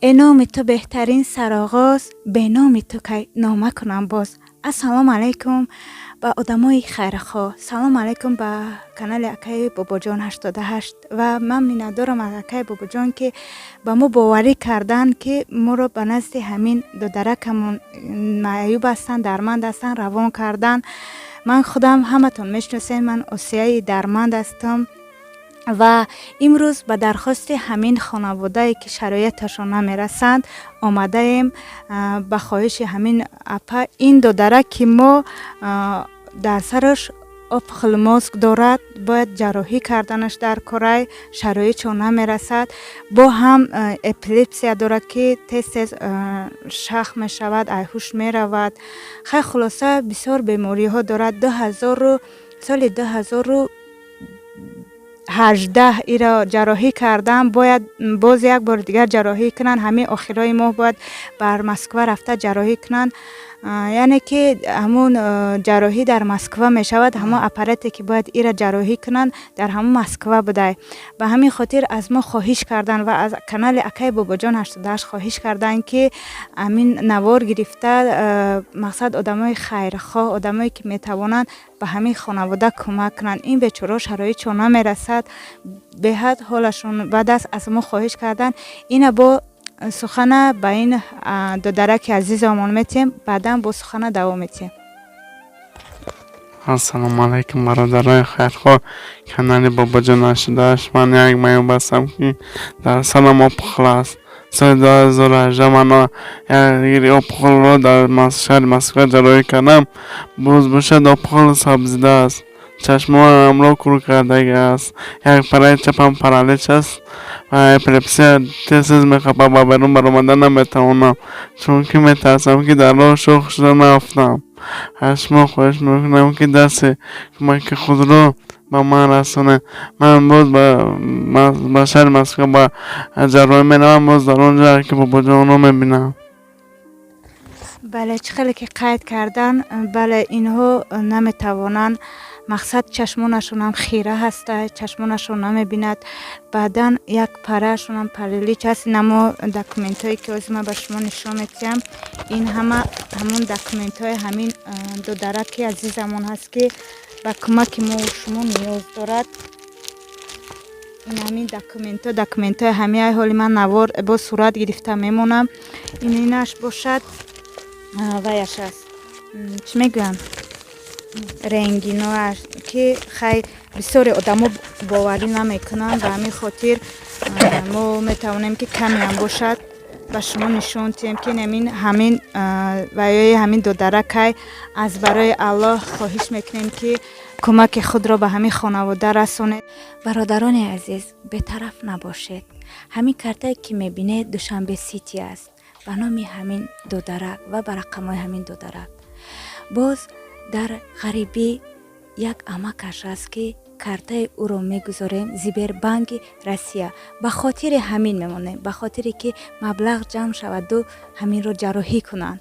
Э, номи ту беҳтарин сароғоз, бе номи ту кай нома кунам боз. Ассалому алайкум ба одамои хайрхоҳ, салому алайкум ба канали акаи Бобоҷон 88. Ва ман миннатдорам аз акаи Бобоҷон, ки ба мо боварӣ карданд, ки моро ба назди ҳамин додаракамон, маъюб ҳастанд, дарманд ҳастанд, равон карданд. Ман худам, ҳаматон мешиносед, ман Осияи дарманд ҳастам. Ва имрӯз ба дархости ҳамин хонаводае, ки шароиташон намерасанд, омадаем. Ба хоҳиши ҳамин апа, ин додарак, ки мо дар сараш опухоль мозг дорад, бояд ҷарроҳӣ карданаш дар корай, шароитшон намерасад. Бо ҳам эпилепсия дорад, ки тез тез шах мешавад, айҳуш меравад. Хай, хулоса, бисёр бемориҳо дорад. Дуҳазору соли 2018 иро ҷарроҳӣ кардан, бояд боз як бори дигар ҷарроҳӣ кунанд. Ҳамин охирои моҳ бояд бар Москва рафта ҷарроҳӣ кунанд. Яъне ки ҳамун ҷарроҳӣ дар Москва мешавад. Ҳамон аппарате, ки бояд ира ҷарроҳӣ кунанд, дар ҳамон Москва будай. Ба ҳамин хотир аз мо хоҳиш карданд ва аз канали акаи Бобоҷон 88 хоҳиш карданд, ки ҳамин навор гирифта, мақсад, одамои хайрхоҳ, одамое ки метавонанд, ба ҳамин хонавода кӯмак кунанд. Ин бечораҳо шароитшон намерасад, беҳад ҳолашон бад аст. Аз мо хоҳиш карданд. Ина бо сухана ба ин додараки азизамон метиҳем, баъдан бо сухана давом метиҳем. Ассалому алайкум, бародарои хайрхоҳ, канали Бобоҷон 88. Ман як маъюб ҳастам, ки дар сарам опухоль аст. Соли 2018 ман як опухоль ро дар шаҳри Москва ҷарроҳӣ кардам. Боз бошад, опухоль сабзидааст, чашмонамро кур кардагиаст, як параи чапам паралич аст ва эпилепсия, тез тез мехапад. Ба берун баромада наметавонам, чунки метарсам, ки дар роҳ шох шуда наафтам. Аз шумо хоҳиш мекунам, ки дасти кӯмаки худро ба ман расонед. Ман боз ба шаҳри Москва ба ҷарроҳӣ меравам, боз дар он ҷо ки бобоҷонро мебинам. Бале, чӣ хеле ки қайд кардан, бале, инҳо наметавонанд, мақсад, чашмонашонам хира ҳаста, чашмонашон намебинад. Баъдан як параашонам паралич аст. Инамо документҳое, ки ҳозир ман ба шумо нишон медиҳам, ин ҳама ҳамон документҳои ҳамин додараки азизамон ҳаст, ки ба кӯмаки мо шумо ниёз дорад. Ин ҳамин документҳо, документҳои ҳамин. Ҳоли ман навор бо сурат гирифта мемонам. Ин инаш бошад, ваяш аст, чӣ мегӯянд, рентгеноаш, ки хай, бисёре одамо боварӣ намекунанд. Ба ҳамин хотир мо метавонем, ки камеам бошад, ба шумо нишон диҳем, ки ҳамин ваёи ҳамин додаракай. Аз барои Аллоҳ хоҳиш мекунем, ки кӯмаки худро ба ҳамин хонавода расонед. Бародарони азиз, бетараф набошед. Ҳамин картае, ки мебинед, Душанбе Сити аст, ба номи ҳамин додарак ва ба рақамҳои ҳамин додарак. Боз дар ғарибӣ як амакаш аст, ки картаи ӯро мегузорем, Сбербанки Россия. Ба хотири ҳамин мемонем, ба хотире ки маблағ ҷамъ шаваду ҳаминро ҷарроҳӣ кунанд.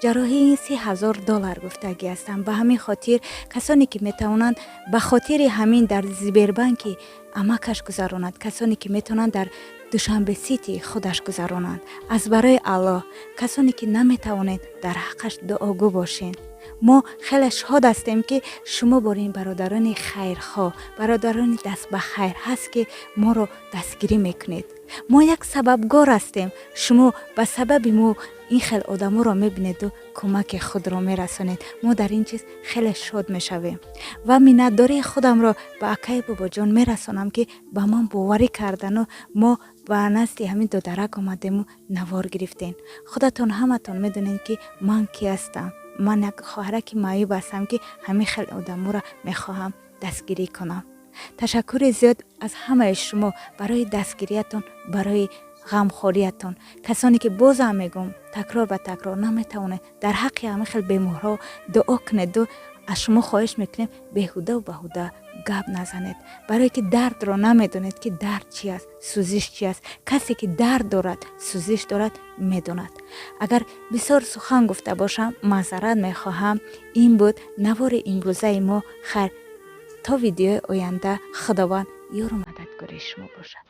Ҷарроҳии 30 000 доллар гуфтагӣ ҳастанд. Ба ҳамин хотир касоне, ки метавонанд, ба хотири ҳамин дар Сбербанки амакаш гузаронанд, касоне, ки метавонанд, дар Душанбе Сити худаш гузаронанд. Аз барои Аллоҳ, касоне, ки наметавонед, дар ҳаққаш дуогӯ бошед. Мо хеле шод ҳастем, ки шумо борин бародарони хайрхоҳ, бародарони даст ба хайр ҳаст, ки моро дастгирӣ мекунед. Мо як сабабгор ҳастем. Шумо ба сабаби мо ин хел одаморо мебинеду кӯмаки худро мерасонед. Мо дар ин чиз хеле шод мешавем ва миннатдории худамро ба акаи Бобоҷон мерасонам, ки ба ман боварӣ кардану мо ба назди ҳамин додарак омадему навор гирифтем. Худатон ҳаматон медонед, ки ман кӣ ҳастам. Ман як хоҳараки маъюб ҳастам, ки ҳамин хел одаморо мехоҳам дастгирӣ кунам. Ташаккури зиёд аз ҳамаи шумо барои дастгириятон, барои ғамхориятон. Касоне, ки бозам мегӯм, такрор ба такрор, наметавонед, дар ҳаққи ҳамин хел беморҳо дуо кунеду аз шумо хоҳиш мекунем, беҳудаву баҳуда гап назанед, барое ки дардро намедонед, ки дард чи аст, сӯзиш чи аст. Касе, ки дард дорад, сӯзиш дорад, медонад. Агар бисёр сухан гуфта бошам, маъзарат мехоҳам. Ин буд навори имрӯзаи мо. Хайр, то видеои оянда, Худованд ёру мададгори шумо бошад.